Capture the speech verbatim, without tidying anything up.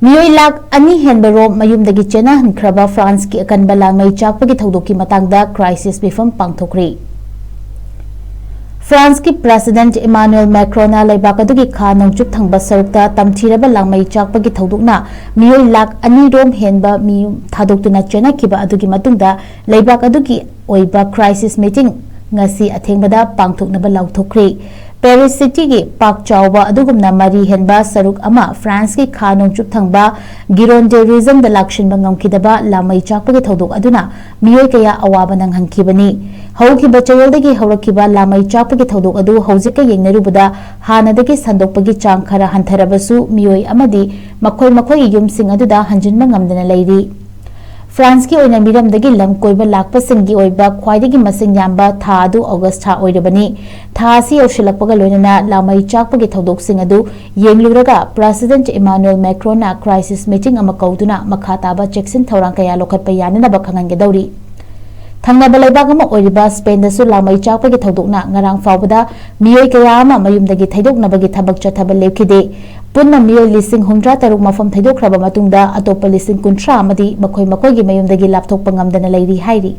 ꯃꯤꯑꯣꯏ ꯂꯥꯈ ꯑꯅꯤ ꯍꯦꯟꯕ ꯔꯣꯝ ꯃꯌꯨꯝꯗꯒꯤ ꯆꯦꯟꯅꯍꯟꯈ꯭ꯔꯕ ꯐ꯭ꯔꯥꯟꯁꯀꯤ ꯑꯀꯟꯕ ꯂꯥꯡꯃꯩ ꯆꯥꯛꯄꯒꯤ ꯊꯧꯗꯣꯛꯀꯤ ꯃꯇꯥꯡꯗ ꯀ꯭ꯔꯥꯏꯁꯤꯁ ꯃꯤꯐꯝ ꯄꯥꯡꯊꯣꯛꯈ꯭ꯔꯤ꯫ ꯐ꯭ꯔꯥꯟꯁꯀꯤ ꯄ꯭ꯔꯦꯁꯤꯗꯦꯟꯠ ꯏꯃꯥꯅꯨꯑꯦꯜ ꯃꯦꯀ꯭ꯔꯣꯅ ꯂꯩꯕꯥꯛ ꯑꯗꯨꯒꯤ ꯈꯥ ꯅꯣꯡꯆꯨꯞ ꯊꯪꯕ ꯁꯔꯨꯛꯇ ꯇꯝꯊꯤꯔꯕ ꯂꯥꯡꯃꯩ ꯆꯥꯛꯄꯒꯤ ꯊꯧꯗꯣꯛꯅ ꯃꯤꯑꯣꯏ ꯂꯥꯈ ꯑꯅꯤ ꯔꯣꯝ ꯍꯦꯟꯕ ꯃꯤ ꯊꯥꯗꯣꯛꯇꯨꯅ ꯆꯦꯟꯅꯈꯤꯕ ꯑꯗꯨꯒꯤ ꯃꯇꯨꯡꯗ ꯂꯩꯕꯥꯛ ꯑꯗꯨꯒꯤ ꯑꯣꯏꯕ ꯀ꯭ꯔꯥꯏꯁꯤꯁ ꯃꯤꯇꯤꯡ ꯉꯁꯤ ꯑꯊꯦꯡꯕꯗ ꯄꯥꯡꯊꯣꯛꯅꯕ ꯂꯥꯎꯊꯣꯛꯈ꯭ꯔꯤ꯫ ꯄꯦꯔꯤꯁ ꯁꯤꯇꯤꯒꯤ ꯄꯥꯛ ꯆꯥꯎꯕ ꯑꯗꯨꯒꯨꯝꯅ ꯃꯔꯤ ꯍꯦꯟꯕ ꯁꯔꯨꯛ ꯑꯃ ꯐ꯭ꯔꯥꯟꯁꯀꯤ ꯈꯥ ꯅꯣꯡꯆꯨꯞ ꯊꯪꯕ ꯒꯤꯔꯣꯟꯗꯦ ꯔꯤꯖꯟꯗ ꯂꯥꯛꯁꯤꯟꯕ ꯉꯝꯈꯤꯗꯕ ꯂꯥꯃꯩ ꯆꯥꯛꯄꯒꯤ ꯊꯧꯗꯣꯛ ꯑꯗꯨꯅ ꯃꯤꯑꯣꯏ ꯀꯌꯥ ꯑꯋꯥꯕ ꯅꯪꯍꯟꯈꯤꯕꯅꯤ꯫ ꯍꯧꯈꯤꯕ ꯆꯌꯣꯜꯗꯒꯤ ꯍꯧꯔꯛꯈꯤꯕ ꯂꯥꯃꯩ ꯆꯥꯛꯄꯒꯤ ꯊꯧꯗꯣꯛ ꯑꯗꯨ ꯍꯧꯖꯤꯛꯀ ꯌꯦꯡꯅꯔꯨꯕꯗ ꯍꯥꯟꯅꯗꯒꯤ ꯁꯟꯗꯣꯛꯄꯒꯤ ꯆꯥꯡ ꯈꯔ ꯍꯟꯊꯔꯕꯁꯨ ꯃꯤꯑꯣꯏ ꯑꯃꯗꯤ ꯃꯈꯣꯏ ꯃꯈꯣꯏꯒꯤ ꯌꯨꯝꯁꯤꯡ ꯑꯗꯨꯗ ꯍꯟꯖꯤꯟꯕ ꯉꯝꯗꯅ ꯂꯩꯔꯤ꯫ ꯐ꯭ꯔꯥꯟꯁꯀꯤ ꯑꯣꯏꯅ ꯃꯤꯔꯝꯗꯒꯤ ꯂꯝ ꯀꯣꯏꯕ ꯂꯥꯛꯄꯁꯤꯡꯒꯤ ꯑꯣꯏꯕ ꯈ꯭ꯋꯥꯏꯗꯒꯤ ꯃꯁꯤꯡ ꯌꯥꯝꯕ ꯊꯥ ꯑꯗꯨ ꯑꯣꯒꯁ꯭ꯠ ꯊꯥ ꯑꯣꯏꯔꯕꯅꯤ꯫ ꯊꯥ ꯑꯁꯤ ꯌꯧꯁꯤꯜꯂꯛꯄꯒ ꯂꯣꯏꯅꯅ ꯂꯥꯃꯩ ꯆꯥꯛꯄꯒꯤ ꯊꯧꯗꯣꯛꯁꯤꯡ ꯑꯗꯨ ꯌꯦꯡꯂꯨꯔꯒ ꯄ꯭ꯔꯦꯁꯤꯗꯦꯟꯠ ꯏꯃꯥꯅꯨꯑꯦꯜ ꯃꯦꯀ꯭ꯔꯣꯟꯅ ꯀ꯭ꯔꯥꯏꯁꯤꯁ ꯃꯤꯇꯤꯡ ꯑꯃ ꯀꯧꯗꯨꯅ ꯃꯈꯥ ꯇꯥꯕ ꯆꯦꯛꯁꯤꯟ ꯊꯧꯔꯥꯡ ꯀꯌꯥ ꯂꯧꯈꯠꯄ ꯌꯥꯅꯅꯕ ꯈꯪꯍꯟꯒꯗꯧꯔꯤ꯫ ꯊꯪꯅꯕ ꯂꯩꯕꯥꯛ ꯑꯃ ꯑꯣꯏꯔꯤꯕ ꯁ꯭ꯄꯦꯟꯗꯁꯨ ꯂꯥꯃꯩ ꯆꯥꯛꯄꯒꯤ ꯊꯧꯗꯣꯛꯅ ꯉꯔꯥꯡ ꯐꯥꯎꯕꯗ ꯃꯤꯑꯣꯏ ꯀꯌꯥ ꯑꯃ ꯃꯌꯨꯝꯗꯒꯤ ꯊꯩꯗꯣꯛꯅꯕꯒꯤ ꯊꯕꯛ ꯆꯠꯊꯕ ꯂꯦꯞꯈꯤꯗꯦ꯫ ꯄꯨꯟꯅ ꯃꯤꯑꯣꯏ ꯂꯤꯁꯤꯡ ꯍꯨꯝꯗ꯭ꯔꯥ ꯇꯔꯨꯛ ꯃꯐꯝ ꯊꯩꯗꯣꯛꯈ꯭ꯔꯕ ꯃꯇꯨꯡꯗ ꯑꯇꯣꯞꯄ ꯂꯤꯁꯤꯡ ꯀꯨꯟꯊ꯭ꯔꯥ ꯑꯃꯗꯤ ꯃꯈꯣꯏ ꯃꯈꯣꯏꯒꯤ ꯃꯌꯨꯝꯗꯒꯤ ꯂꯥꯞꯊꯣꯛꯄ ꯉꯝꯗꯅ ꯂꯩꯔꯤ ꯍꯥꯏꯔꯤ꯫